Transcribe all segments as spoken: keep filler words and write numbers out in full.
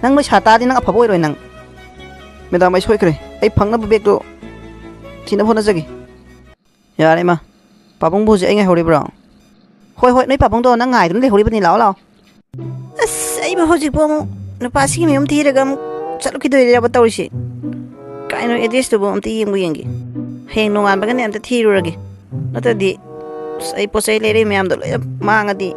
ꯅꯪ ꯂꯩꯁꯥ ꯇꯥꯔꯗꯤ ꯅꯪ ꯑꯐꯕ ꯑꯣꯏꯔꯣꯏ ꯅꯪ꯫ ꯃꯦꯗꯥꯝ, ꯑꯩ ꯁꯣꯏꯈ꯭ꯔꯦ꯫ ꯑꯩ ꯐꯪꯅꯕ ꯕꯦꯒꯇꯣ ꯊꯤꯅꯕ ꯍꯣꯠꯅꯖꯒꯦ꯫ ꯌꯥꯔꯦ ꯏꯃꯥ꯫ ꯄꯥꯕꯨꯡꯕꯨ ꯍꯧꯖꯤꯛ ꯑꯩ ꯉꯥꯏꯍꯧꯔꯤꯕ꯭ꯔꯣ? ꯍꯣꯏ, ꯍꯣꯏ, ꯅꯣꯏ ꯄꯥꯕꯨꯡꯗꯣ ꯅꯪ ꯉꯥꯏꯗꯨꯅ ꯂꯩꯍꯧꯔꯤꯕꯅꯤ꯫ ꯂꯥꯛꯑꯣ, ꯂꯥꯛꯑꯣ꯫ ꯑꯁ, ꯑꯩꯕꯨ ꯍꯧꯖꯤꯛꯄꯨ ꯑꯃꯨꯛ ꯅꯨꯄꯥꯁꯤꯒꯤ ꯃꯌꯨꯝ ꯊꯤꯔꯒ ꯑꯃꯨꯛ ꯆꯠꯂꯨꯈꯤꯗꯣꯏꯔꯕ ꯇꯧꯔꯤꯁꯦ? ꯀꯥꯏꯅꯣ, ꯑꯦꯗ꯭ꯔꯦꯁꯇꯨꯕꯨ ꯑꯝꯇ ꯌꯦꯡꯕꯨ ꯌꯦꯡꯒꯦ꯫ ꯍꯌꯦꯡ ꯅꯣꯡꯉꯥꯟꯕꯒꯅꯦ ꯑꯝꯇ ꯊꯤꯔꯨꯔꯒꯦ꯫ ꯅꯠꯇ꯭ꯔꯗꯤ ꯑꯁ, ꯑꯩ ꯄꯣꯠ ꯆꯩ ꯂꯩꯔꯛꯏ ꯃꯌꯥꯝꯗꯣ ꯂꯣꯏꯅ ꯃꯥꯡꯉꯗꯤ꯫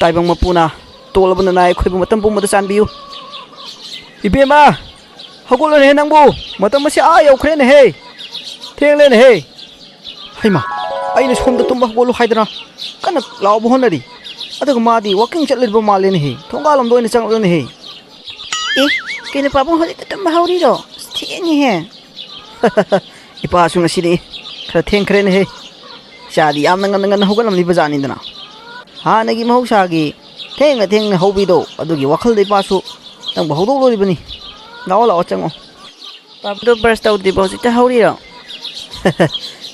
ꯇꯥꯏꯕꯪ ꯃꯄꯨꯅ ꯇꯣꯜꯂꯕ ꯅꯅꯥꯏ ꯑꯩꯈꯣꯏꯕꯨ ꯃꯇꯝ ꯄꯨꯝꯕꯗ ꯆꯥꯟꯕꯤꯌꯨ꯫ ꯏꯕꯦꯝꯃ, ꯍꯧꯒꯠꯂꯨꯅꯦꯍꯦ ꯅꯪꯕꯨ! ꯃꯇꯝ ꯑꯁꯤ ꯑꯥ ꯌꯧꯈ꯭ꯔꯦꯅꯦꯍꯦ! ꯊꯦꯡꯂꯦꯅꯦꯍꯦ! ꯍꯩꯃꯥ! ꯑꯩꯅ ꯁꯣꯝꯗ ꯇꯨꯝꯕ ꯍꯧꯒꯠꯂꯨ ꯍꯥꯏꯗꯅ ꯀꯟꯅ ꯂꯥꯎꯕ ꯍꯣꯠꯅꯔꯤ꯫ ꯑꯗꯨꯒ ꯃꯥꯗꯤ ꯋꯥꯀꯤꯡ ꯆꯠꯂꯤꯕ ꯃꯥꯜꯂꯦꯅꯦꯍꯦ! ꯊꯣꯡꯒꯥꯜꯂꯣꯝꯗ ꯑꯣꯏꯅ ꯆꯪꯂꯛꯂꯦꯅꯦꯍꯦ! ꯑꯦ, ꯀꯩꯅꯣ ꯄꯥꯕꯨꯡ ꯍꯧꯖꯤꯛꯇ ꯇꯨꯝꯕ ꯍꯧꯔꯤꯔꯣ? ꯑꯁ, ꯊꯦꯡꯉꯤꯍꯦ! ꯏꯄꯥꯁꯨ ꯉꯁꯤꯗꯤ ꯈꯔ ꯊꯦꯡꯈ꯭ꯔꯦꯅꯦꯍꯦ꯫ ꯏꯆꯥꯗꯤ ꯌꯥꯝꯅ ꯉꯟꯅ ꯉꯟꯅ ꯍꯧꯒꯠꯂꯝꯂꯤꯕ ꯖꯥꯠꯅꯤꯗꯅ꯫ ꯍꯥꯟꯅꯒꯤ ꯃꯍꯧꯁꯥꯒꯤ ꯊꯦꯡꯅ ꯊꯦꯡꯅ ꯍꯧꯕꯤꯗꯣ, ꯑꯗꯨꯒꯤ ꯋꯥꯈꯜꯗ ꯏꯄꯥꯁꯨ ꯅꯪꯕꯨ ꯍꯧꯗꯣꯛꯂꯣꯔꯤꯕꯅꯤ꯫ ꯂꯥꯛꯑꯣ, ꯂꯥꯛꯑꯣ, ꯆꯪꯉꯣ꯫ ꯄꯥꯕꯨꯡꯗꯣ ꯕ꯭ꯔꯁ ꯇꯧꯗ꯭ꯔꯤꯕꯣ? ꯍꯧꯖꯤꯛꯇ ꯍꯧꯔꯤꯔꯣ?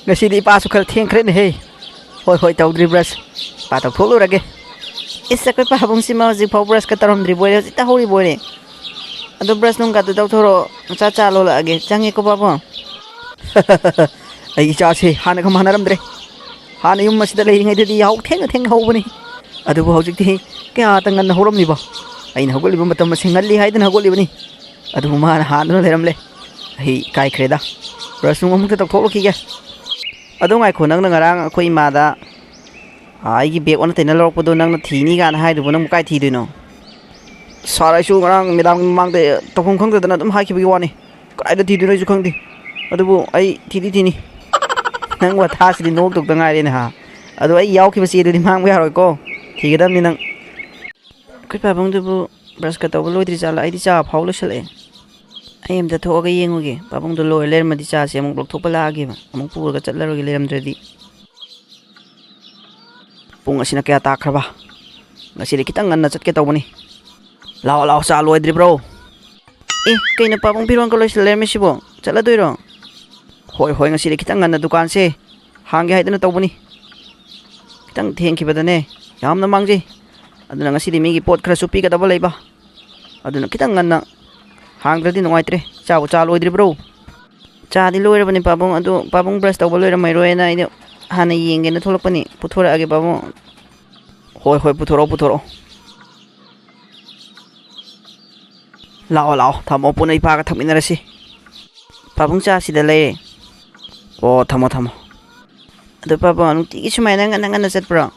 ꯉꯁꯤꯗꯤ ꯏꯄꯥꯁꯨ ꯈꯔ ꯊꯦꯡꯈ꯭ꯔꯦꯅꯦꯍꯦ꯫ ꯍꯣꯏ, ꯍꯣꯏ, ꯇꯧꯗ꯭ꯔꯤ ꯕ꯭ꯔꯁ꯫ ꯏꯄꯥ ꯇꯧꯊꯣꯛꯂꯨꯔꯒꯦ꯫ ꯏꯁ, ꯑꯩꯈꯣꯏ ꯄꯥꯕꯨꯡꯁꯤꯃ ꯍꯧꯖꯤꯛꯐꯥꯎ ꯕ꯭ꯔꯁꯀ ꯇꯧꯔꯝꯗ꯭ꯔꯤꯕꯣꯏꯔꯦ, ꯍꯧꯖꯤꯛꯇ ꯍꯧꯔꯤꯕꯣꯏꯔꯦ꯫ ꯑꯗꯣ ꯕ꯭ꯔꯁ ꯅꯨꯡꯒꯗꯣ ꯇꯧꯊꯣꯔꯛꯑꯣ, ꯅꯆꯥ ꯆꯥ ꯂꯣꯜꯂꯛꯑꯒꯦ꯫ ꯆꯪꯉꯦꯀꯣ ꯄꯥꯕꯨꯡ꯫ ꯑꯩ ꯏꯆꯥꯁꯦ ꯍꯥꯟꯅꯒ ꯃꯥꯟꯅꯔꯝꯗ꯭ꯔꯦ꯫ ꯍꯥꯟꯅ ꯌꯨꯝ ꯑꯁꯤꯗ ꯂꯩꯔꯤꯉꯩꯗꯗꯤ ꯌꯥꯍꯧ ꯊꯦꯡꯅ ꯊꯦꯡꯅ ꯍꯧꯕꯅꯤ꯫ ꯑꯗꯨꯕꯨ ꯍꯧꯖꯤꯛꯇꯤ ꯀꯌꯥꯇ ꯉꯟꯅ ꯍꯧꯔꯝꯂꯤꯕ꯫ ꯑꯩꯅ ꯍꯧꯒꯠꯂꯤꯕ ꯃꯇꯝ ꯑꯁꯤ ꯉꯜꯂꯤ ꯍꯥꯏꯗꯨꯅ ꯍꯧꯒꯠꯂꯤꯕꯅꯤ꯫ ꯑꯗꯨꯕꯨ ꯃꯥꯅ ꯍꯥꯟꯗꯨꯅ ꯂꯩꯔꯝꯂꯦ꯫ ꯑꯩ ꯏꯀꯥꯏꯈ꯭ꯔꯦꯗ꯫ ꯕ꯭ꯔꯁ ꯅꯨꯡ ꯑꯃꯨꯛꯇ ꯇꯧꯊꯣꯛꯂꯛꯈꯤꯒꯦ꯫ ꯑꯗꯣ ꯉꯥꯏꯈꯣ, ꯅꯪꯅ ꯉꯔꯥꯡ ꯑꯩꯈꯣꯏ ꯏꯃꯥꯗ, ꯑꯥ, ꯑꯩꯒꯤ ꯕꯦꯒ ꯑꯣꯟꯅ ꯇꯩꯅ ꯂꯧꯔꯛꯄꯗꯣ ꯅꯪꯅ ꯊꯤꯅꯤ ꯀꯥꯏꯅ ꯍꯥꯏꯗꯨꯕꯨ ꯅꯪꯕꯨ ꯀꯥꯏ ꯊꯤꯗꯣꯏꯅꯣ? ꯁꯥꯔ, ꯑꯩꯁꯨ ꯉꯔꯥꯡ ꯃꯦꯗꯥꯝꯒꯤ ꯃꯃꯥꯡꯗ ꯇꯧꯐꯝ ꯈꯪꯗꯗꯅ ꯑꯗꯨꯝ ꯍꯥꯏꯈꯤꯕꯒꯤ ꯋꯥꯅꯤ꯫ ꯀꯗꯥꯏꯗ ꯊꯤꯗꯣꯏꯅꯣ ꯑꯩꯁꯨ ꯈꯪꯗꯦ꯫ ꯑꯗꯨꯕꯨ ꯑꯩ ꯊꯤꯗꯤ ꯊꯤꯅꯤ꯫ ꯅꯪ ꯋꯥꯊꯥꯁꯤꯗꯤ ꯅꯣꯛꯇꯧꯗ ꯉꯥꯏꯔꯦꯅꯦ ꯍꯥ꯫ ꯑꯗꯣ ꯑꯩ ꯌꯥꯎꯈꯤꯕ ꯆꯦꯗꯨꯗꯤ ꯃꯥꯡꯕ ꯌꯥꯔꯣꯏꯀꯣ꯫ ꯊꯤꯒꯗꯕꯅꯤ ꯅꯪ꯫ ꯑꯩꯈꯣꯏ ꯄꯥꯕꯨꯡꯗꯨꯕꯨ ꯕ꯭ꯔꯁꯀ ꯇꯧꯕ ꯂꯣꯏꯗ꯭ꯔꯤ ꯖꯥꯠꯂꯥ? ꯑꯩꯗꯤ ꯆꯥ ꯐꯥꯎ ꯂꯣꯏꯁꯤꯜꯂꯛꯑꯦ꯫ ꯑꯩ ꯑꯝꯇ ꯊꯣꯛꯑꯒ ꯌꯦꯡꯉꯨꯒꯦ꯫ ꯄꯥꯕꯨꯡꯗꯣ ꯂꯣꯏꯔ ꯂꯩꯔꯝꯃꯗꯤ ꯆꯥꯁꯦ ꯑꯃꯨꯛ ꯂꯧꯊꯣꯛꯄ ꯂꯥꯛꯑꯒꯦꯕ꯫ ꯑꯃꯨꯛ ꯄꯨꯔꯒ ꯆꯠꯂꯔꯣꯏꯒꯦ ꯂꯩꯔꯝꯗ꯭ꯔꯗꯤ꯫ ꯄꯨꯡ ꯑꯁꯤꯅ ꯀꯌꯥ ꯇꯥꯈ꯭ꯔꯕ? ꯉꯁꯤꯗꯤ ꯈꯤꯇꯪ ꯉꯟꯅ ꯆꯠꯀꯦ ꯇꯧꯕꯅꯤ꯫ ꯂꯥꯛꯑꯣ, ꯂꯥꯛꯑꯣ, ꯆꯥ ꯂꯣꯏꯗ꯭ꯔꯤꯕ꯭ꯔꯣ? ꯑꯦ, ꯀꯩꯅꯣ ꯄꯥꯕꯨꯡ, ꯐꯤꯔꯣꯟꯒ ꯂꯣꯏꯁꯤꯜꯂ ꯂꯩꯔꯝꯃꯤꯁꯤꯕꯣ? ꯆꯠꯂꯗꯣꯏꯔꯣ? ꯍꯣꯏ, ꯍꯣꯏ, ꯉꯁꯤꯗꯤ ꯈꯤꯇꯪ ꯉꯟꯅ ꯗꯨꯀꯥꯟꯁꯦ ꯍꯥꯡꯒꯦ ꯍꯥꯏꯗꯅ ꯇꯧꯕꯅꯤ꯫ ꯈꯤꯇꯪ ꯊꯦꯡꯈꯤꯕꯗꯅꯦ ꯌꯥꯝꯅ ꯃꯥꯡꯖꯩ꯫ ꯑꯗꯨꯅ ꯉꯁꯤꯗꯤ ꯃꯤꯒꯤ ꯄꯣꯠ ꯈꯔꯁꯨ ꯄꯤꯒꯗꯕ ꯂꯩꯕ꯫ ꯑꯗꯨꯅ ꯈꯤꯇꯪ ꯉꯟꯅ ꯍꯥꯡꯗ꯭ꯔꯗꯤ ꯅꯨꯡꯉꯥꯏꯇ꯭ꯔꯦ꯫ ꯆꯥꯕꯨ ꯆꯥ ꯂꯣꯏꯗ꯭ꯔꯤꯕ꯭ꯔꯣ? ꯆꯥꯗꯤ ꯂꯣꯏꯔꯕꯅꯤ ꯄꯥꯕꯨꯡ, ꯑꯗꯨ ꯄꯥꯕꯨꯡ ꯕ꯭ꯔꯁ ꯇꯧꯕ ꯂꯣꯏꯔꯝꯃꯔꯣꯏꯅ ꯑꯩꯗꯣ ꯍꯥꯟꯅ ꯌꯦꯡꯒꯦꯅ ꯊꯣꯛꯂꯛꯄꯅꯤ꯫ ꯄꯨꯊꯣꯔꯛꯑꯒꯦ ꯄꯥꯕꯨꯡ꯫ ꯍꯣꯏ, ꯍꯣꯏ, ꯄꯨꯊꯣꯔꯛꯑꯣ, ꯄꯨꯊꯣꯔꯛꯑꯣ꯫ ꯂꯥꯛꯑꯣ, ꯂꯥꯛꯑꯣ, ꯊꯝꯃꯣ, ꯄꯨꯟꯅ ꯏꯄꯥꯒ ꯊꯛꯃꯤꯟꯅꯔꯁꯤ꯫ ꯄꯥꯕꯨꯡ, ꯆꯥ ꯁꯤꯗ ꯂꯩꯔꯦ꯫ ꯑꯣ, ꯊꯝꯃꯣ, ꯊꯝꯃꯣ꯫ ꯑꯗꯣ ꯄꯥꯕꯨꯡ, ꯅꯨꯡꯇꯤꯒꯤ ꯁꯨꯃꯥꯏꯅ ꯉꯟꯅ ꯉꯟꯅ ꯆꯠꯄ꯭ꯔꯣ?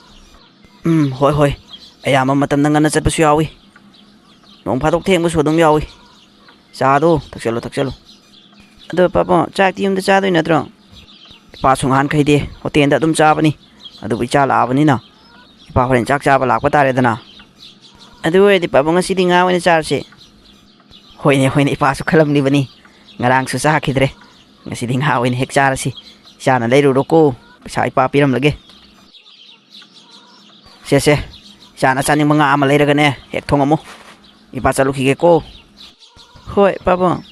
ꯎꯝ, ꯍꯣꯏ, ꯍꯣꯏ꯫ ꯑꯌꯥꯝꯕ ꯃꯇꯝꯗ ꯉꯟꯅ ꯆꯠꯄꯁꯨ ꯌꯥꯎꯏ꯫ ꯅꯣꯡ ꯐꯥꯗꯣꯛ ꯊꯦꯡꯕꯁꯨ ꯑꯗꯨꯝ ꯌꯥꯎꯏ꯫ ꯆꯥꯗꯣ ꯊꯛꯆꯜꯂꯨ, ꯊꯛꯆꯜꯂꯨ꯫ ꯑꯗꯣ ꯄꯥꯕꯨꯡ, ꯆꯥꯛꯇꯤ ꯌꯨꯝꯗ ꯆꯥꯗꯣꯏ ꯅꯠꯇ꯭ꯔꯣ? ꯏꯄꯥꯁꯨ ꯉꯍꯥꯟꯈꯩꯗꯤ ꯍꯣꯇꯦꯜꯗ ꯑꯗꯨꯝ ꯆꯥꯕꯅꯤ꯫ ꯑꯗꯨꯕꯨ ꯏꯆꯥ ꯂꯥꯛꯑꯕꯅꯤꯅ ꯏꯄꯥ ꯍꯣꯔꯦꯟ ꯆꯥꯛ ꯆꯥꯕ ꯂꯥꯛꯄ ꯇꯥꯔꯦꯗꯅ꯫ ꯑꯗꯨ ꯑꯣꯏꯔꯗꯤ ꯄꯥꯕꯨꯡ, ꯉꯁꯤꯗꯤ ꯉꯥ ꯑꯣꯏꯅ ꯆꯥꯔꯁꯦ꯫ ꯍꯣꯏꯅꯦ, ꯍꯣꯏꯅꯦ, ꯏꯄꯥꯁꯨ ꯈꯜꯂꯝꯂꯤꯕꯅꯤ꯫ ꯉꯔꯥꯡꯁꯨ ꯆꯥꯈꯤꯗ꯭ꯔꯦ꯫ ꯉꯁꯤꯗꯤ ꯉꯥ ꯑꯣꯏꯅ ꯍꯦꯛ ꯆꯥꯔꯁꯤ꯫ ꯏꯆꯥꯅ ꯂꯩꯔꯨꯔꯣꯀꯣ꯫ ꯄꯩꯁꯥ ꯏꯄꯥ ꯄꯤꯔꯝꯂꯒꯦ꯫ ꯁꯦ, ꯁꯦ, ꯏꯆꯥꯅ ꯆꯥꯅꯤꯡꯕ ꯉꯥ ꯑꯃ ꯂꯩꯔꯒꯅꯦ ꯍꯦꯛ ꯊꯣꯡꯉꯝꯃꯨ꯫ ꯏꯄꯥ ꯆꯠꯂꯨꯈꯤꯒꯦꯀꯣ꯫ ꯍꯣꯏ, ꯄꯥꯕꯨꯡ꯫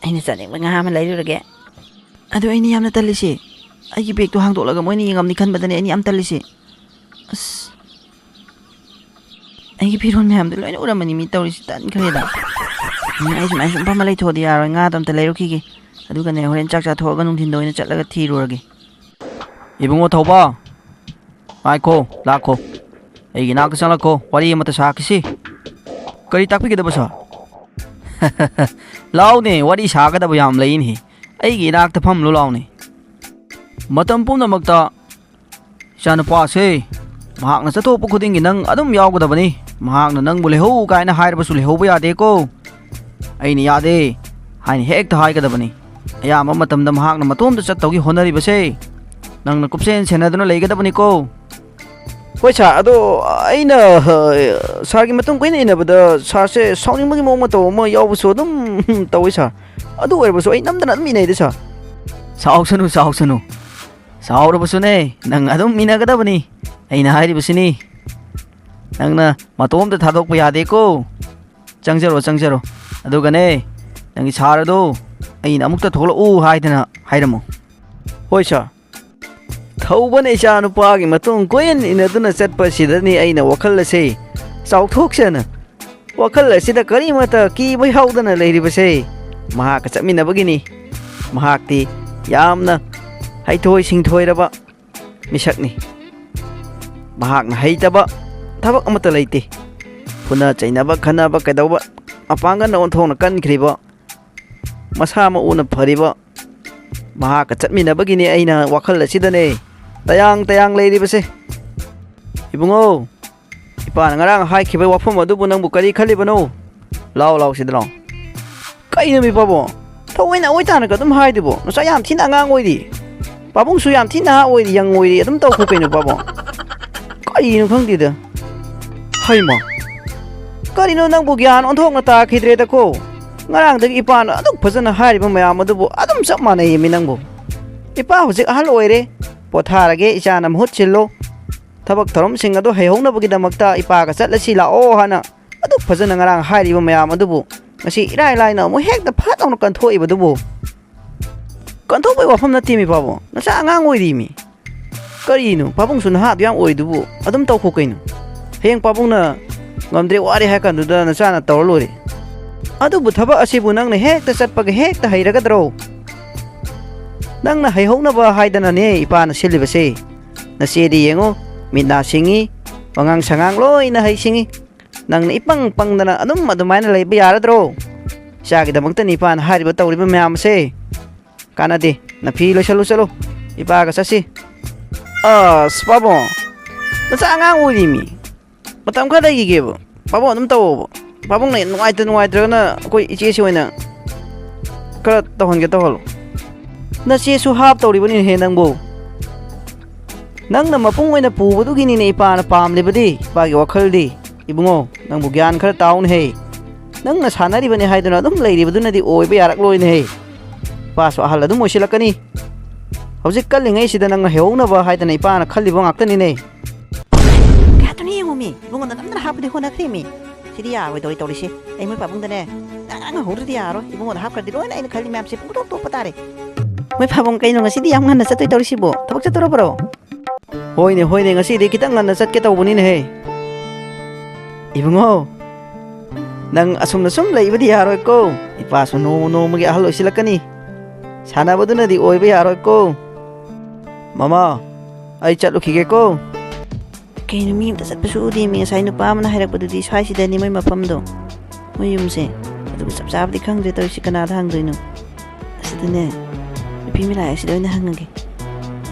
ꯑꯩꯅ ꯆꯥꯅꯤꯡꯕ ꯉꯥ ꯑꯃ ꯂꯩꯔꯨꯔꯒꯦ꯫ ꯑꯗꯨ ꯑꯩꯅ ꯌꯥꯝꯅ ꯇꯜꯂꯤꯁꯦ, ꯑꯩꯒꯤ ꯕꯦꯒꯇꯣ ꯍꯥꯡꯗꯣꯛꯂꯒ ꯃꯣꯏꯅ ꯌꯦꯡꯉꯝꯅꯤ ꯈꯟꯕꯗꯅꯦ ꯑꯩꯅ ꯌꯥꯝ ꯇꯜꯂꯤꯁꯦ꯫ ꯑꯁ, ꯑꯩꯒꯤ ꯐꯤꯔꯣꯜ ꯃꯌꯥꯝꯗꯣ ꯂꯣꯏꯅ ꯎꯔꯝꯃꯅꯤ ꯃꯤ ꯇꯧꯔꯤꯁꯤ, ꯇꯟꯈ꯭ꯔꯦꯗ꯫ ꯎꯝ, ꯑꯩ ꯁꯨꯃꯥꯏꯅ ꯁꯨꯝ ꯐꯝꯃ ꯂꯩꯊꯣꯛꯑꯗꯤ ꯌꯥꯔꯣꯏ, ꯉꯥꯗꯣ ꯑꯝꯇ ꯂꯩꯔꯨꯈꯤꯒꯦ꯫ ꯑꯗꯨꯒꯅꯦ, ꯍꯣꯔꯦꯟ ꯆꯥꯛ ꯆꯥꯊꯣꯛꯑꯒ ꯅꯨꯡꯊꯤꯟꯗ ꯑꯣꯏꯅ ꯆꯠꯂꯒ ꯊꯤꯔꯨꯔꯒꯦ꯫ ꯏꯕꯨꯡꯉꯣ ꯊꯧꯕ, ꯉꯥꯏꯈꯣ, ꯂꯥꯛꯈꯣ꯫ ꯑꯩꯒꯤ ꯏꯅꯥꯛꯇ ꯆꯪꯂꯛꯈꯣ, ꯋꯥꯔꯤ ꯑꯃꯇ ꯁꯥꯈꯤꯁꯤ꯫ ꯀꯔꯤ ꯇꯥꯛꯄꯤꯒꯗꯕ, ꯁꯥꯔ? ꯂꯥꯎꯅꯦ, ꯋꯥꯔꯤ ꯁꯥꯒꯗꯕ ꯌꯥꯝ ꯂꯩꯅꯦ꯫ ꯑꯩꯒꯤ ꯏꯅꯥꯛꯇ ꯐꯝꯂꯨ ꯂꯥꯎꯅꯦ꯫ ꯃꯇꯝ ꯄꯨꯝꯅꯃꯛꯇ ꯏꯆꯥꯅꯨꯄꯥꯁꯦ, ꯃꯍꯥꯛꯅ ꯆꯠꯊꯣꯛꯄ ꯈꯨꯗꯤꯡꯒꯤ ꯅꯪ ꯑꯗꯨꯝ ꯌꯥꯎꯒꯗꯕꯅꯤ꯫ ꯃꯍꯥꯛꯅ ꯅꯪꯕꯨ ꯂꯩꯍꯧ ꯀꯥꯏꯅ ꯍꯥꯏꯔꯕꯁꯨ ꯂꯩꯍꯧꯕ ꯌꯥꯗꯦꯀꯣ꯫ "ꯑꯩꯅ ꯌꯥꯗꯦ" ꯍꯥꯏꯅ ꯍꯦꯛꯇ ꯍꯥꯏꯒꯗꯕꯅꯤ꯫ ꯑꯌꯥꯝꯕ ꯃꯇꯝꯗ ꯃꯍꯥꯛꯅ ꯃꯇꯣꯝꯇ ꯆꯠꯇꯧꯒꯤ ꯍꯣꯠꯅꯔꯤꯕꯁꯦ ꯅꯪꯅ ꯀꯨꯞꯁꯦꯟ ꯁꯦꯟꯅꯗꯨꯅ ꯂꯩꯒꯗꯕꯅꯤꯀꯣ꯫ ꯍꯣꯏ ꯁꯥꯔ, ꯑꯗꯣ ꯑꯩꯅ, ꯑ, ꯁꯥꯔꯒꯤ ꯃꯇꯨꯡ ꯀꯨꯏꯅ ꯏꯟꯅꯕꯗ ꯁꯥꯔꯁꯦ ꯁꯥꯎꯅꯤꯡꯕꯒꯤ ꯃꯑꯣꯡ ꯃꯇꯧ ꯑꯃ ꯌꯥꯎꯕꯁꯨ ꯑꯗꯨꯝ ꯇꯧꯋꯤ ꯁꯥꯔ꯫ ꯑꯗꯨ ꯑꯣꯏꯔꯕꯁꯨ ꯑꯩ ꯅꯝꯗꯅ ꯑꯗꯨꯝ ꯏꯟꯅꯩꯗ ꯁꯥꯔ꯫ ꯁꯥꯎꯁꯅꯨ, ꯁꯥꯎꯁꯅꯨ꯫ ꯁꯥꯎꯔꯕꯁꯨꯅꯦ, ꯅꯪ ꯑꯗꯨꯝ ꯏꯟꯅꯒꯗꯕꯅꯤ꯫ ꯑꯩꯅ ꯍꯥꯏꯔꯤꯕꯁꯤꯅꯤ꯫ ꯅꯪꯅ ꯃꯇꯣꯝꯇ ꯊꯥꯗꯣꯛꯄ ꯌꯥꯗꯦꯀꯣ꯫ ꯆꯪꯖꯔꯣ, ꯆꯪꯖꯔꯣ꯫ ꯑꯗꯨꯒꯅꯦ, ꯅꯪꯒꯤ ꯁꯥꯔ ꯑꯗꯣ ꯑꯩꯅ ꯑꯃꯨꯛꯇ ꯊꯣꯛꯂꯛꯎ ꯍꯥꯏꯗꯅ ꯍꯥꯏꯔꯝꯃꯨ꯫ ꯍꯣꯏ ꯁꯥꯔ꯫ ꯊꯧꯕꯅ ꯏꯆꯥ ꯅꯨꯄꯥꯒꯤ ꯃꯇꯨꯡ ꯀꯣꯏꯏꯟ ꯏꯟꯅꯗꯨꯅ ꯆꯠꯄꯁꯤꯗꯅꯤ ꯑꯩꯅ ꯋꯥꯈꯜ ꯑꯁꯦ ꯆꯥꯎꯊꯣꯛꯆꯅ, ꯋꯥꯈꯜ ꯑꯁꯤꯗ ꯀꯔꯤꯃꯠꯇ ꯀꯤꯕ ꯌꯥꯎꯗꯅ ꯂꯩꯔꯤꯕꯁꯦ꯫ ꯃꯍꯥꯛꯀ ꯆꯠꯃꯤꯟꯅꯕꯒꯤꯅꯤ꯫ ꯃꯍꯥꯛꯇꯤ ꯌꯥꯝꯅ ꯍꯩꯊꯣꯏ ꯁꯤꯡꯊꯣꯏꯔꯕ ꯃꯤꯁꯛꯅꯤ꯫ ꯃꯍꯥꯛꯅ ꯍꯩꯇꯕ ꯊꯕꯛ ꯑꯃꯠꯇ ꯂꯩꯇꯦ꯫ ꯐꯨꯅ ꯆꯩꯅꯕ, ꯈꯠꯅꯕ ꯀꯩꯗꯧꯕ, ꯃꯄꯥꯡꯒꯜꯅ ꯑꯣꯟꯊꯣꯛꯅ ꯀꯟꯈ꯭ꯔꯤꯕ, ꯃꯁꯥ ꯃꯎꯅ ꯐꯔꯤꯕ, ꯃꯍꯥꯛꯀ ꯆꯠꯃꯤꯟꯅꯕꯒꯤꯅꯦ ꯑꯩꯅ ꯋꯥꯈꯜ ꯑꯁꯤꯗꯅꯦ ꯇꯌꯥꯡ ꯇꯌꯥꯡ ꯂꯩꯔꯤꯕꯁꯦ꯫ ꯏꯕꯨꯡꯉꯣ, ꯏꯄꯥꯅ ꯉꯔꯥꯡ ꯍꯥꯏꯈꯤꯕ ꯋꯥꯐꯝ ꯑꯗꯨꯕꯨ ꯅꯪꯕꯨ ꯀꯔꯤ ꯈꯜꯂꯤꯕꯅꯣ? ꯂꯥꯎ, ꯂꯥꯎ, ꯁꯤꯗ ꯂꯥꯎ꯫ ꯀꯩꯅꯣ ꯃꯤ ꯄꯥꯕꯣ? ꯊꯑꯣꯏꯅ ꯑꯣꯏ ꯇꯥꯅꯒ ꯑꯗꯨꯝ ꯍꯥꯏꯗꯨꯕꯣ? ꯅꯆꯥ ꯌꯥꯝ ꯊꯤꯅ ꯑꯉꯥꯡ ꯑꯣꯏꯔꯤ꯫ ꯄꯥꯕꯨꯡꯁꯨ ꯌꯥꯝ ꯊꯤꯅ ꯅꯍꯥ ꯑꯣꯏꯔꯤ, ꯌꯪ ꯑꯣꯏꯔꯤ, ꯑꯗꯨꯝ ꯇꯧꯈꯣ ꯀꯩꯅꯣ ꯄꯥꯕꯣ꯫ ꯀꯔꯤꯅꯣ ꯈꯪꯗꯦꯗ꯫ ꯍꯩꯃꯥ꯫ ꯀꯔꯤꯅꯣ ꯅꯪꯕꯨ ꯒ꯭ꯌꯥꯟ ꯑꯣꯟꯊꯣꯛꯅ ꯇꯥꯈꯤꯗ꯭ꯔꯦꯗꯀꯣ? ꯉꯔꯥꯡꯗꯒꯤ ꯏꯄꯥꯅ ꯑꯗꯨꯛ ꯐꯖꯅ ꯍꯥꯏꯔꯤꯕ ꯃꯌꯥꯝ ꯑꯗꯨꯕꯨ ꯑꯗꯨꯝ ꯆꯞ ꯃꯥꯟꯅꯩꯌꯦꯃꯤ ꯅꯪꯕꯨ꯫ ꯏꯄꯥ ꯍꯧꯖꯤꯛ ꯑꯍꯜ ꯑꯣꯏꯔꯦ, ꯄꯣꯊꯥꯔꯒꯦ, ꯏꯆꯥꯅ ꯃꯍꯨꯠ ꯁꯤꯜꯂꯣ꯫ ꯊꯕꯛ ꯊꯧꯔꯝꯁꯤꯡ ꯑꯗꯨ ꯍꯩꯍꯧꯅꯕꯒꯤꯗꯃꯛꯇ ꯏꯄꯥꯒ ꯆꯠꯂꯁꯤ ꯂꯥꯛꯑꯣ ꯍꯥꯏꯅ ꯑꯗꯨꯛ ꯐꯖꯅ ꯉꯔꯥꯡ ꯍꯥꯏꯔꯤꯕ ꯃꯌꯥꯝ ꯑꯗꯨꯕꯨ ꯉꯁꯤ ꯏꯔꯥꯏ ꯂꯥꯏꯅ ꯑꯃꯨꯛ ꯍꯦꯛꯇ ꯐꯠ ꯂꯥꯎꯅ ꯀꯟꯊꯣꯛꯏꯕꯗꯨꯕꯨ? ꯀꯟꯊꯣꯛꯄꯒꯤ ꯋꯥꯐꯝ ꯅꯠꯇꯦꯃꯤ ꯄꯥꯕꯨꯡ, ꯅꯆꯥ ꯑꯉꯥꯡ ꯑꯣꯏꯔꯤꯃꯤ꯫ ꯀꯔꯤꯅꯣ, ꯄꯥꯕꯨꯡꯁꯨ ꯅꯍꯥ ꯑꯗꯨ ꯌꯥꯝ ꯑꯣꯏꯔꯤꯗꯨꯕꯨ? ꯑꯗꯨꯝ ꯇꯧꯈꯣ ꯀꯩꯅꯣ꯫ ꯍꯌꯦꯡ ꯄꯥꯕꯨꯡꯅ ꯉꯝꯗ꯭ꯔꯦ, ꯋꯥꯔꯦ ꯍꯥꯏ ꯀꯥꯟꯗꯨꯗ ꯅꯆꯥꯅ ꯇꯧꯔ ꯂꯣꯏꯔꯦ꯫ ꯑꯗꯨꯕꯨ ꯊꯕꯛ ꯑꯁꯤꯕꯨ ꯅꯪꯅ ꯍꯦꯛꯇ ꯆꯠꯄꯒ ꯍꯦꯛꯇ ꯍꯩꯔꯒꯗ꯭ꯔꯣ? ꯅꯪꯅ ꯍꯩꯍꯧꯅꯕ ꯍꯥꯏꯗꯅꯅꯦ ꯏꯄꯥꯅ ꯁꯤꯜꯂꯤꯕꯁꯦ꯫ ꯅꯆꯦꯗꯤ ꯌꯦꯡꯉꯨ, ꯃꯤꯠ ꯅꯥ ꯁꯤꯡꯉꯤ, ꯋꯥꯉꯥꯡ ꯁꯉꯥꯡ ꯂꯣꯏꯅ ꯍꯩ ꯁꯤꯡꯉꯤ꯫ ꯅꯪꯅ ꯏꯄꯪ ꯄꯪꯗꯅ ꯑꯗꯨꯝ ꯑꯗꯨꯃꯥꯏꯅ ꯂꯩꯕ ꯌꯥꯔꯗ꯭ꯔꯣ? ꯏꯆꯥꯒꯤꯗꯃꯛꯇꯅꯤ ꯏꯄꯥꯅ ꯍꯥꯏꯔꯤꯕ ꯇꯧꯔꯤꯕ ꯃꯌꯥꯝ ꯑꯁꯦ꯫ ꯀꯥꯟꯅꯗꯦ꯫ ꯅꯐꯤ ꯂꯣꯏꯁꯜꯂꯨ ꯆꯠꯂꯨ꯫ ꯏꯄꯥꯒ ꯆꯠꯁꯤ꯫ ꯑꯁ, ꯄꯥꯕꯨꯡ, ꯅꯆꯥ ꯑꯉꯥꯡ ꯑꯣꯏꯔꯤꯃꯤ꯫ ꯃꯇꯝ ꯈꯔ ꯂꯩꯈꯤꯒꯦꯕ꯫ ꯄꯥꯕꯨꯡ ꯑꯗꯨꯝ ꯇꯧꯋꯣꯕ꯫ ꯄꯥꯕꯨꯡꯅ ꯅꯨꯡꯉꯥꯏꯇ ꯅꯨꯡꯉꯥꯏꯇ꯭ꯔꯒꯅ ꯑꯩꯈꯣꯏ ꯏꯆꯦꯁꯤ ꯑꯣꯏꯅ ꯈꯔ ꯇꯧꯍꯟꯒꯦ ꯇꯧꯍꯜꯂꯣ꯫ ꯅꯆꯦꯁꯨ ꯍꯥꯞ ꯇꯧꯔꯤꯕꯅꯤꯅꯦꯍꯦ ꯅꯪꯕꯨ꯫ ꯅꯪꯅ ꯃꯄꯨꯡ ꯑꯣꯏꯅ ꯄꯨꯕꯗꯨꯒꯤꯅꯤꯅꯦ ꯏꯄꯥꯅ ꯄꯥꯝꯂꯤꯕꯗꯤ, ꯏꯄꯥꯒꯤ ꯋꯥꯈꯜꯗꯤ꯫ ꯏꯕꯨꯡꯉꯣ, ꯅꯪꯕꯨ ꯒ꯭ꯌꯥꯟ ꯈꯔ ꯇꯥꯎꯅꯦꯍꯦ꯫ ꯅꯪꯅ ꯁꯥꯟꯅꯔꯤꯕꯅꯤ ꯍꯥꯏꯗꯨꯅ ꯑꯗꯨꯝ ꯂꯩꯔꯤꯕꯗꯨꯅꯗꯤ ꯑꯣꯏꯕ ꯌꯥꯔꯛꯂꯣꯏꯅꯦꯍꯦ꯫ ꯏꯄꯥꯁꯨ ꯑꯍꯜ ꯑꯗꯨꯝ ꯑꯣꯏꯁꯤꯜꯂꯛꯀꯅꯤ꯫ ꯍꯧꯖꯤꯛ ꯀꯜꯂꯤꯉꯩꯁꯤꯗ ꯅꯪꯅ ꯍꯩꯍꯧꯅꯕ ꯍꯥꯏꯗꯅ ꯏꯄꯥꯅ ꯈꯜꯂꯤꯕ ꯉꯥꯛꯇꯅꯤꯅꯦ꯫ ꯀꯌꯥꯗꯨꯅ ꯌꯦꯡꯉꯨꯃꯤ, ꯏꯕꯨꯡꯉꯣ ꯅꯝꯗꯅ ꯍꯥꯞꯄꯗꯤ ꯍꯣꯠꯅꯈ꯭ꯔꯤꯃꯤ꯫ ꯁꯤꯗꯤ ꯌꯥꯔꯣꯏꯗꯧꯔꯤ ꯇꯧꯔꯤꯁꯦ꯫ ꯑꯩ ꯃꯣꯏ ꯄꯥꯕꯨꯡꯗꯅꯦ, ꯅ ꯑꯉꯥꯡ ꯍꯧꯔꯗꯤ ꯌꯥꯔꯣꯏ꯫ ꯏꯕꯨꯡꯉꯣꯗ ꯍꯥꯞꯈ꯭ꯔꯗꯤ ꯂꯣꯏꯅ ꯑꯩꯅ ꯈꯜꯂꯤ ꯃꯌꯥꯝꯁꯦ ꯄꯨꯡꯇꯣꯞ ꯇꯣꯞꯄ ꯇꯥꯔꯦ꯫ ꯃꯣꯏ ꯐꯥꯕꯨꯡ, ꯀꯩꯅꯣ ꯉꯁꯤꯗꯤ ꯌꯥꯝ ꯉꯟꯅ ꯆꯠꯇꯣꯏ ꯇꯧꯔꯤꯁꯤꯕꯣ? ꯊꯕꯛ ꯆꯠꯇꯣꯔꯕ꯭ꯔꯣ? ꯍꯣꯏꯅꯦ, ꯍꯣꯏꯅꯦ, ꯉꯁꯤꯗꯤ ꯈꯤꯇꯪ ꯉꯟꯅ ꯆꯠꯀꯦ ꯇꯧꯕꯅꯤꯅꯦꯍꯦ꯫ ꯏꯕꯨꯡꯉꯣ, ꯅꯪ ꯑꯁꯨꯝꯅ ꯁꯨꯝ ꯂꯩꯕꯗꯤ ꯌꯥꯔꯣꯏꯀꯣ꯫ ꯏꯄꯥꯁꯨ ꯅꯣꯡꯃ ꯅꯣꯡꯃꯒꯤ ꯑꯍꯜ ꯑꯣꯏꯁꯤꯜꯂꯛꯀꯅꯤ꯫ ꯁꯥꯟꯅꯕꯗꯨꯅꯗꯤ ꯑꯣꯏꯕ ꯌꯥꯔꯣꯏꯀꯣ꯫ ꯃꯃꯥ, ꯑꯩ ꯆꯠꯂꯨꯈꯤꯒꯦꯀꯣ꯫ ꯀꯩꯅꯣ, ꯃꯤ ꯑꯝꯇ ꯆꯠꯄꯁꯨ ꯎꯗꯦ꯫ ꯃꯤ ꯉꯁꯥꯏ ꯅꯨꯄꯥ ꯑꯃꯅ ꯍꯥꯏꯔꯛꯄꯗꯨꯗꯤ ꯁ꯭ꯋꯥꯏꯁꯤꯗꯅꯤ ꯃꯣꯏ ꯃꯐꯝꯗꯣ, ꯃꯣꯏ ꯌꯨꯝꯁꯦ꯫ ꯑꯗꯨꯕꯨ ꯆꯞ ꯆꯥꯕꯗꯤ ꯈꯪꯗ꯭ꯔꯦ ꯇꯧꯔꯤꯁꯤ, ꯀꯅꯥꯗ ꯍꯪꯗꯣꯏꯅꯣ? ꯑꯁꯤꯗꯅꯦ, ꯅꯨꯄꯤ ꯑꯃ ꯂꯥꯛꯑꯦ, ꯁꯤꯗ ꯑꯣꯏꯅ ꯍꯪꯉꯒꯦ꯫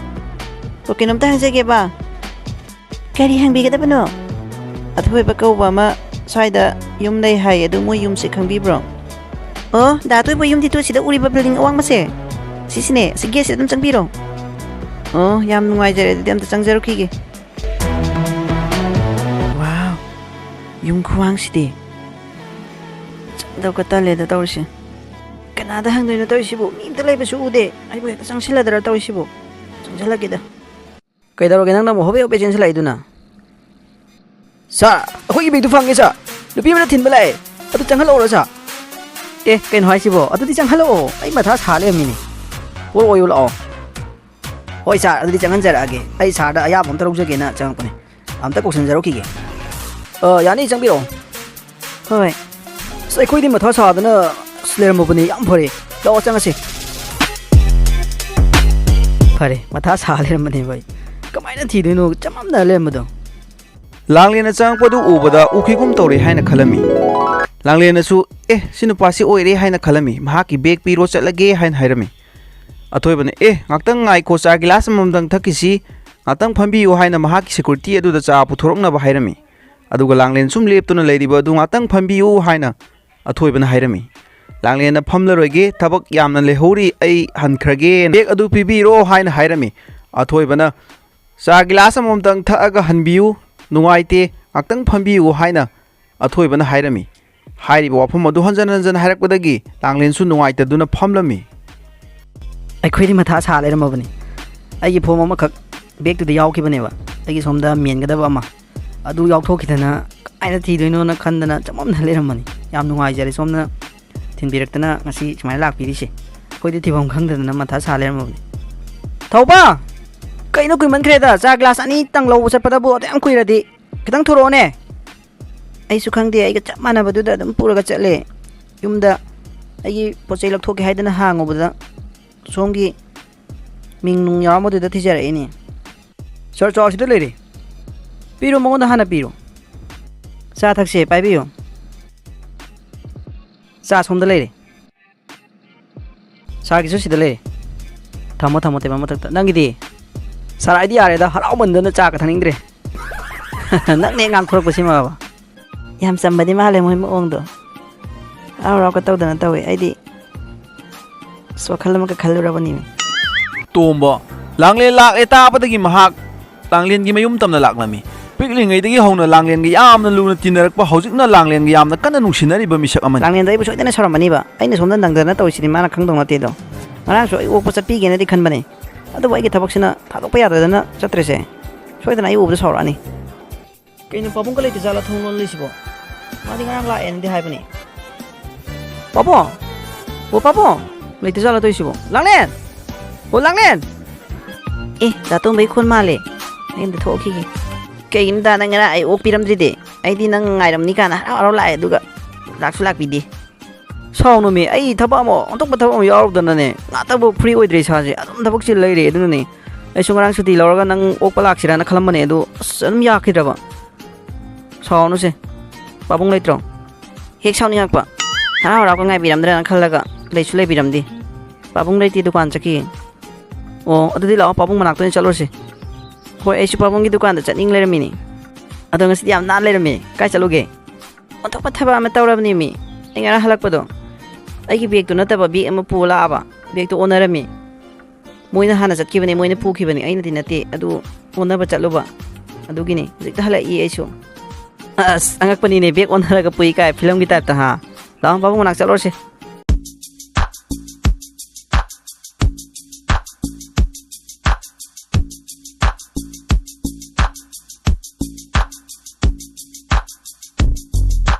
ꯑꯣ, ꯀꯩꯅꯣꯝꯇ ꯍꯪꯖꯒꯦꯕ꯫ ꯀꯔꯤ ꯍꯪꯕꯤꯒꯗꯕꯅꯣ? ꯑꯊꯣꯏꯕ ꯀꯧꯕ ꯑꯃ ꯁ꯭ꯋꯥꯏꯗ ꯌꯨꯝ ꯂꯩ ꯍꯥꯏ, ꯑꯗꯨ ꯃꯣꯏ ꯌꯨꯝꯁꯦ ꯈꯪꯕꯤꯕ꯭ꯔꯣ? ꯑꯣ, ꯗꯥ ꯑꯊꯣꯏꯕ ꯌꯨꯝꯗꯤ ꯇꯨ ꯁꯤꯗ ꯎꯔꯤꯕ building ꯑꯋꯥꯡꯕꯁꯦ? ꯁꯤꯁꯤꯅꯦ, ꯁꯤ gateꯁꯤꯗ ꯑꯗꯨꯝ ꯆꯪꯕꯤꯔꯣ꯫ ꯑꯣ, ꯌꯥꯝ ꯅꯨꯡꯉꯥꯏꯖꯔꯦ, ꯑꯗꯨꯗꯤ ꯑꯝꯇ ꯆꯪꯖꯔꯨꯈꯤꯒꯦ꯫ Wow, ꯌꯨꯝ ꯈꯨꯋꯥꯡꯁꯤꯗꯤ꯫ ꯆꯠꯗꯧꯀ ꯇꯜꯂꯦꯗ ꯇꯧꯔꯤꯁꯦ꯫ ꯀꯅꯥꯗ ꯍꯪꯗꯣꯏꯅꯣ ꯇꯧꯔꯤꯁꯤꯕꯨ? ꯃꯤ ꯑꯝꯇ ꯂꯩꯕꯁꯨ ꯎꯗꯦ꯫ ꯑꯩꯕꯨ ꯍꯦꯛꯇ ꯆꯪꯁꯤꯜꯂꯗ꯭ꯔꯥ ꯇꯧꯔꯤꯁꯤꯕꯨ? ꯆꯪꯁꯤꯜꯂꯒꯦꯗ꯫ ꯀꯩꯗꯧꯔꯒꯦ ꯅꯪꯅ ꯑꯃꯨꯛ ꯍꯣꯕꯦ ꯍꯣꯕꯦ ꯆꯦꯟꯁꯤꯜꯂꯛꯏꯗꯨꯅ? Sir, ꯑꯩꯈꯣꯏꯒꯤ bag ꯇꯨ ꯐꯪꯉꯦ, sir꯫ ꯅꯨꯄꯤ ꯑꯃꯅ ꯊꯤꯟꯕ ꯂꯥꯛꯑꯦ꯫ ꯑꯗꯨ ꯆꯪꯍꯜꯂꯛꯑꯣꯔꯥ, sir? ꯑꯦ, ꯀꯩꯅꯣ ꯍꯥꯏꯁꯤꯕꯣ? ꯑꯗꯨꯗꯤ ꯆꯪꯍꯜꯂꯛꯑꯣ꯫ ꯑꯩ ꯃꯊꯥ ꯁꯥ ꯂꯩꯔꯝꯃꯤꯅꯦ꯫ ꯄꯣꯔꯛꯑꯣꯌꯨ ꯂꯥꯛꯑꯣ꯫ ꯍꯣꯏ, sir, ꯑꯗꯨꯗꯤ ꯆꯪꯍꯟꯖꯔꯛꯑꯒꯦ꯫ ꯑꯩ sirꯗ ꯑꯌꯥꯕ ꯑꯝꯇ ꯂꯧꯖꯒꯦꯅ ꯆꯪꯉꯛꯄꯅꯦ꯫ ꯑꯝꯇ ꯀꯧꯁꯟꯖꯔꯛꯈꯤꯒꯦ꯫ ꯑ, ꯌꯥꯅꯤ, ꯆꯪꯕꯤꯔꯛꯑꯣ꯫ ꯍꯣꯏ꯫ ꯑꯁ, ꯑꯩꯈꯣꯏꯗꯤ ꯃꯊꯥ ꯁꯥꯗꯅ ꯑꯁ ꯂꯩꯔꯝꯃꯕꯅꯤ꯫ ꯌꯥꯝ ꯐꯔꯦ꯫ ꯂꯥꯛꯑꯣ, ꯆꯪꯉꯁꯤ꯫ ꯐꯔꯦ, ꯃꯊꯥ ꯁꯥ ꯂꯩꯔꯝꯕꯅꯦꯕ ꯑꯩ꯫ ꯀꯃꯥꯏꯅ ꯊꯤꯗꯣꯏꯅꯣ? ꯆꯃꯝꯅ ꯂꯩꯔꯝꯕꯗꯣ꯫ ꯂꯥꯡꯂꯦꯟꯅ ꯆꯪꯉꯛꯄꯗꯨ ꯎꯕꯗ ꯎꯈꯤꯒꯨꯝ ꯇꯧꯔꯦ ꯍꯥꯏꯅ ꯈꯜꯂꯝꯃꯤ꯫ ꯂꯥꯡꯂꯦꯟꯅꯁꯨ, "ꯑꯦ, ꯁꯤ ꯅꯨꯄꯥꯁꯤ ꯑꯣꯏꯔꯦ" ꯍꯥꯏꯅ ꯈꯜꯂꯝꯃꯤ꯫ ꯃꯍꯥꯛꯀꯤ bag ꯄꯤꯔꯣ, ꯆꯠꯂꯒꯦ ꯍꯥꯏꯅ ꯍꯥꯏꯔꯝꯃꯤ꯫ ꯑꯊꯣꯏꯕꯅ, "ꯑꯦ, ꯉꯥꯛꯇꯪ ꯉꯥꯏꯈꯣ, ꯆꯥ ꯒꯤꯂꯥꯁ ꯑꯃꯃꯝꯇꯪ ꯊꯛꯈꯤꯁꯤ, ꯉꯥꯛꯇꯪ ꯐꯝꯕꯤꯌꯨ" ꯍꯥꯏꯅ ꯃꯍꯥꯛꯀꯤ security ꯑꯗꯨꯗ ꯆꯥ ꯄꯨꯊꯣꯔꯛꯅꯕ ꯍꯥꯏꯔꯝꯃꯤ꯫ ꯑꯗꯨꯒ ꯂꯥꯡꯂꯦꯟ ꯁꯨꯝ ꯂꯦꯞꯇꯨꯅ ꯂꯩꯔꯤꯕ ꯑꯗꯨ ꯉꯥꯛꯇꯪ ꯐꯝꯕꯤꯌꯨ ꯍꯥꯏꯅ ꯑꯊꯣꯏꯕꯅ ꯍꯥꯏꯔꯝꯃꯤ꯫ ꯂꯥꯡꯂꯦꯟꯅ, "ꯐꯝꯂꯔꯣꯏꯒꯦ, ꯊꯕꯛ ꯌꯥꯝꯅ ꯂꯩꯍꯧꯔꯤ, ꯑꯩ ꯍꯟꯈ꯭ꯔꯒꯦ꯫ Bag ꯑꯗꯨ ꯄꯤꯕꯤꯔꯣ" ꯍꯥꯏꯅ ꯍꯥꯏꯔꯝꯃꯤ꯫ ꯑꯊꯣꯏꯕꯅ, "ꯆꯥ ꯒꯤꯂꯥꯁ ꯑꯃꯃꯝꯇꯪ ꯊꯛꯑꯒ ꯍꯟꯕꯤꯌꯨ, ꯅꯨꯡꯉꯥꯏꯇꯦ, ꯉꯥꯛꯇꯪ ꯐꯝꯕꯤꯌꯨ" ꯍꯥꯏꯅ ꯑꯊꯣꯏꯕꯅ ꯍꯥꯏꯔꯝꯃꯤ꯫ ꯍꯥꯏꯔꯤꯕ ꯋꯥꯐꯝ ꯑꯗꯨ ꯍꯟꯖꯟ ꯍꯟꯖꯟ ꯍꯥꯏꯔꯛꯄꯗꯒꯤ ꯂꯥꯡꯂꯦꯟꯁꯨ ꯅꯨꯡꯉꯥꯏꯇꯗꯨꯅ ꯐꯝꯂꯝꯃꯤ꯫ ꯑꯩꯈꯣꯏꯗꯤ ꯃꯊꯥ ꯁꯥ ꯂꯩꯔꯝꯃꯕꯅꯤ꯫ ꯑꯩꯒꯤ form ꯑꯃꯈꯛ bag ꯇꯨꯗ ꯌꯥꯎꯈꯤꯕꯅꯦꯕ, ꯑꯩꯒꯤ ꯁꯣꯝꯗ ꯃꯦꯟꯒꯗꯕ ꯑꯃ, ꯑꯗꯨ ꯌꯥꯎꯊꯣꯛꯈꯤꯗꯅ ꯀꯃꯥꯏꯅ ꯊꯤꯗꯣꯏꯅꯣꯅ ꯈꯟꯗꯅ ꯆꯃꯝꯅ ꯂꯩꯔꯝꯕꯅꯤ꯫ ꯌꯥꯝ ꯅꯨꯡꯉꯥꯏꯖꯔꯦ, ꯁꯣꯝꯅ ꯊꯤꯟꯕꯤꯔꯛꯇꯅ ꯉꯁꯤ ꯁꯨꯃꯥꯏꯅ ꯂꯥꯛꯄꯤꯔꯤꯁꯦ꯫ ꯑꯩꯈꯣꯏꯗꯤ ꯊꯤꯐꯝ ꯈꯪꯗꯗꯅ ꯃꯊꯥ ꯁꯥ ꯂꯩꯔꯝꯃꯕꯅꯤ꯫ ꯊꯧꯕ! ꯀꯩꯅꯣ ꯀꯨꯏꯃꯟꯈ꯭ꯔꯦꯗ, ꯆꯥ ꯒ꯭ꯂꯥꯁ ꯑꯅꯤꯇꯪ ꯂꯧꯕ ꯆꯠꯄꯗꯕꯨ ꯑꯗꯨ ꯌꯥꯝ ꯀꯨꯏꯔꯗꯤ? ꯈꯤꯇꯪ ꯊꯨꯔꯛꯑꯣꯅꯦ꯫ ꯑꯩꯁꯨ ꯈꯪꯗꯦ, ꯑꯩꯒ ꯆꯞ ꯃꯥꯟꯅꯕꯗꯨꯗ ꯑꯗꯨꯝ ꯄꯨꯔꯒ ꯆꯠꯂꯦ꯫ ꯌꯨꯝꯗ ꯑꯩꯒꯤ ꯄꯣꯠ ꯆꯩ ꯂꯧꯊꯣꯛꯀꯦ ꯍꯥꯏꯗꯅ ꯍꯥꯡꯉꯨꯕꯗ ꯁꯣꯝꯒꯤ ꯃꯤꯡ ꯅꯨꯡ ꯌꯥꯎꯔꯝꯕꯗꯨꯗ ꯊꯤꯖꯔꯛꯏꯅꯦ꯫ ꯁꯥꯔ, ꯆꯥ ꯁꯤꯗ ꯂꯩꯔꯦ꯫ ꯄꯤꯔꯣ, ꯃꯉꯣꯟꯗ ꯍꯥꯟꯅ ꯄꯤꯔꯣ꯫ ꯆꯥ ꯊꯛꯁꯦ, ꯄꯥꯏꯕꯤꯌꯨ꯫ ꯆꯥ ꯁꯣꯝꯗ ꯂꯩꯔꯦ꯫ ꯁꯥꯔꯒꯤꯁꯨ ꯁꯤꯗ ꯂꯩꯔꯦ꯫ ꯊꯝꯃꯣ, ꯊꯝꯃꯣ, ꯇꯦꯕꯜ ꯃꯊꯛꯇ꯫ ꯅꯪꯒꯤꯗꯤ? ꯁꯥꯔ, ꯑꯩꯗꯤ ꯌꯥꯔꯦꯗ, ꯍꯔꯥꯎꯃꯟꯗꯅ ꯆꯥꯒ ꯊꯛꯅꯤꯡꯗ꯭ꯔꯦ꯫ ꯅꯪꯅꯦ ꯉꯥꯡꯊꯣꯔꯛꯄꯁꯤꯃꯕ꯫ ꯌꯥꯝ ꯆꯝꯕꯗꯤ ꯃꯥꯜꯂꯦ ꯃꯣꯏ ꯃꯑꯣꯡꯗꯣ꯫ ꯍꯔꯥꯎ ꯍꯔꯥꯎꯒ ꯇꯧꯗꯅ ꯇꯧꯋꯦ꯫ ꯑꯩꯗꯤ ꯑꯁ, ꯋꯥꯈꯜ ꯑꯃꯒ ꯈꯜꯂꯨꯔꯕꯅꯤꯅꯦ꯫ ꯇꯣꯝꯕ, ꯂꯥꯡꯂꯦꯟ ꯂꯥꯛꯂꯦ ꯇꯥꯕꯗꯒꯤ ꯃꯍꯥꯛ ꯂꯥꯡꯂꯦꯟꯒꯤ ꯃꯌꯨꯝ ꯇꯝꯅ ꯂꯥꯛꯂꯝꯃꯤ꯫ ꯄꯤꯛꯂꯤꯉꯩꯗꯒꯤ ꯍꯧꯅ ꯂꯥꯡꯂꯦꯟꯒ ꯌꯥꯝꯅ ꯂꯨꯅ ꯇꯤꯟꯅꯔꯛꯄ, ꯍꯧꯖꯤꯛꯅ ꯂꯥꯡꯂꯦꯟꯒ ꯌꯥꯝꯅ ꯀꯟꯅ ꯅꯨꯡꯁꯤꯅꯔꯤꯕ ꯃꯤꯁꯛ ꯑꯃꯅꯤ꯫ ꯂꯥꯡꯂꯦꯟꯗꯣ ꯑꯩꯕꯨ ꯁꯣꯏꯗꯅ ꯁꯥꯎꯔꯝꯃꯅꯤꯕ꯫ ꯑꯩꯅ ꯁꯣꯝꯗ ꯅꯪꯗꯅ ꯇꯧꯔꯤꯁꯤꯗꯤ ꯃꯥꯅ ꯈꯪꯗꯧ ꯅꯠꯇꯦꯗꯣ꯫ ꯉꯔꯥꯡꯁꯨ ꯑꯩ ꯑꯣꯛꯄ ꯆꯠꯄꯤꯒꯦꯅꯗꯤ ꯈꯟꯕꯅꯦ, ꯑꯗꯨꯕꯨ ꯑꯩꯒꯤ ꯊꯕꯛꯁꯤꯅ ꯊꯥꯗꯣꯛꯄ ꯌꯥꯗꯗꯅ ꯆꯠꯇ꯭ꯔꯤꯁꯦ꯫ ꯁꯣꯏꯗꯅ ꯑꯩ ꯎꯕꯗ ꯁꯥꯎꯔꯛꯑꯅꯤ꯫ ꯀꯩꯅꯣ, ꯄꯥꯕꯨꯡꯒ ꯂꯩꯇ ꯖꯥꯠꯂ ꯊꯣꯡ ꯂꯣꯜꯂꯤꯁꯤꯕꯣ? ꯃꯥꯗꯤ ꯉꯔꯥꯡ ꯂꯥꯛꯑꯦꯅꯗꯤ ꯍꯥꯏꯕꯅꯦ꯫ ꯄꯥꯕꯨꯡ! ꯑꯣ, ꯄꯥꯕꯨꯡ! ꯂꯩꯇ ꯖꯥꯠꯂ ꯇꯧꯔꯤꯁꯤꯕꯣ? ꯂꯥꯡꯂꯦꯟ! ꯑꯣ, ꯂꯥꯡꯂꯦꯟ! ꯑꯦ, ꯗꯥ ꯇꯣꯝꯕꯒꯤ ꯈꯣꯟ ꯃꯥꯜꯂꯦ꯫ ꯑꯩ ꯑꯝꯇ ꯊꯣꯛꯈꯤꯒꯦ꯫ ꯀꯩꯒꯤꯅꯣꯗ ꯅꯪ ꯉꯔꯥꯡ ꯑꯩ ꯑꯣꯛ ꯄꯤꯔꯝꯗ꯭ꯔꯤꯗꯤ? ꯑꯩꯗꯤ ꯅꯪ ꯉꯥꯏꯔꯝꯅꯤ ꯀꯥꯏꯅ ꯍꯔꯥꯎ ꯍꯔꯥꯎ ꯂꯥꯛꯑꯦ, ꯑꯗꯨꯒ ꯂꯥꯛꯁꯨ ꯂꯥꯛꯄꯤꯗꯦ꯫ ꯁꯥꯎꯅꯨꯃꯤ, ꯑꯩ ꯊꯕꯛ ꯑꯃ, ꯑꯣꯟꯊꯣꯛꯄ ꯊꯕꯛ ꯑꯃ ꯌꯥꯎꯔꯨꯗꯅꯅꯦ, ꯉꯥꯛꯇꯕꯨ free ꯑꯣꯏꯗ꯭ꯔꯦ ꯏꯁꯥꯁꯦ, ꯑꯗꯨꯝ ꯊꯕꯛ ꯆꯤꯜ ꯂꯩꯔꯦ꯫ ꯑꯗꯨꯅꯅꯦ ꯑꯩꯁꯨ ꯉꯔꯥꯡ ꯁꯨꯇꯤ ꯂꯧꯔꯒ ꯅꯪ ꯑꯣꯛꯄ ꯂꯥꯛꯁꯤꯔꯥꯅ ꯈꯜꯂꯝꯕꯅꯦ, ꯑꯗꯨ ꯑꯁ, ꯑꯗꯨꯝ ꯌꯥꯈꯤꯗ꯭ꯔꯕ꯫ ꯁꯥꯎꯅꯨꯁꯦ, ꯄꯥꯕꯨꯡ ꯂꯩꯇ꯭ꯔꯣ? ꯍꯦꯛ ꯁꯥꯎꯅꯤꯡꯉꯛꯄ, ꯍꯔꯥꯎ ꯍꯔꯥꯎꯒ ꯉꯥꯏꯕꯤꯔꯝꯗ꯭ꯔꯥꯅ ꯈꯜꯂꯒ ꯂꯩꯁꯨ ꯂꯩꯕꯤꯔꯝꯗꯦ꯫ ꯄꯥꯕꯨꯡ ꯂꯩꯇꯦ, ꯗꯨꯀꯥꯟ ꯆꯠꯈꯤ꯫ ꯑꯣ, ꯑꯗꯨꯗꯤ ꯂꯥꯛꯑꯣ, ꯄꯥꯕꯨꯡ ꯃꯅꯥꯛꯇ ꯑꯣꯏꯅ ꯆꯠꯂꯨꯔꯁꯤ꯫ ꯍꯣꯏ, ꯑꯩꯁꯨ ꯄꯥꯕꯨꯡꯒꯤ ꯗꯨꯀꯥꯟꯗ ꯆꯠꯅꯤꯡ ꯂꯩꯔꯝꯃꯤꯅꯦ꯫ ꯑꯗꯣ ꯉꯁꯤꯗꯤ ꯌꯥꯝ ꯅꯥꯟ ꯂꯩꯔꯝꯃꯦ꯫ ꯀꯥꯏ ꯆꯠꯂꯨꯒꯦ? ꯑꯣꯟꯊꯣꯛꯄ ꯊꯕꯛ ꯑꯃ ꯇꯧꯔꯕꯅꯦꯃꯤ꯫ ꯑꯩ ꯉꯔꯥꯡ ꯍꯜꯂꯛꯄꯗꯣ, ꯑꯩꯒꯤ ꯕꯦꯒꯇꯨ ꯅꯠꯇꯕ ꯕꯦꯒ ꯑꯃ ꯄꯨꯔ ꯂꯥꯛꯑꯕ꯫ ꯕꯦꯒꯇꯨ ꯑꯣꯟꯅꯔꯝꯃꯤ꯫ ꯃꯣꯏꯅ ꯍꯥꯟꯅ ꯆꯠꯈꯤꯕꯅꯦ, ꯃꯣꯏꯅ ꯄꯨꯈꯤꯕꯅꯦ, ꯑꯩꯅꯗꯤ ꯅꯠꯇꯦ꯫ ꯑꯗꯨ ꯑꯣꯟꯅꯕ ꯆꯠꯂꯨꯕ꯫ ꯑꯗꯨꯒꯤꯅꯤ꯫ ꯍꯧꯖꯤꯛꯇ ꯍꯜꯂꯛꯏ ꯑꯩꯁꯨ꯫ ꯑꯁ, ꯑꯉꯛꯄꯅꯤꯅꯦ, ꯕꯦꯒ ꯑꯣꯟꯅꯔꯒ ꯄꯨꯏ ꯀꯥꯏ, ꯐꯤꯂꯝꯒꯤ ꯇꯥꯏꯞꯇ, ꯍꯥ? ꯂꯥꯛꯑꯣ, ꯄꯥꯕꯨꯡ ꯃꯅꯥꯛ ꯆꯠꯂꯨꯔꯁꯦ꯫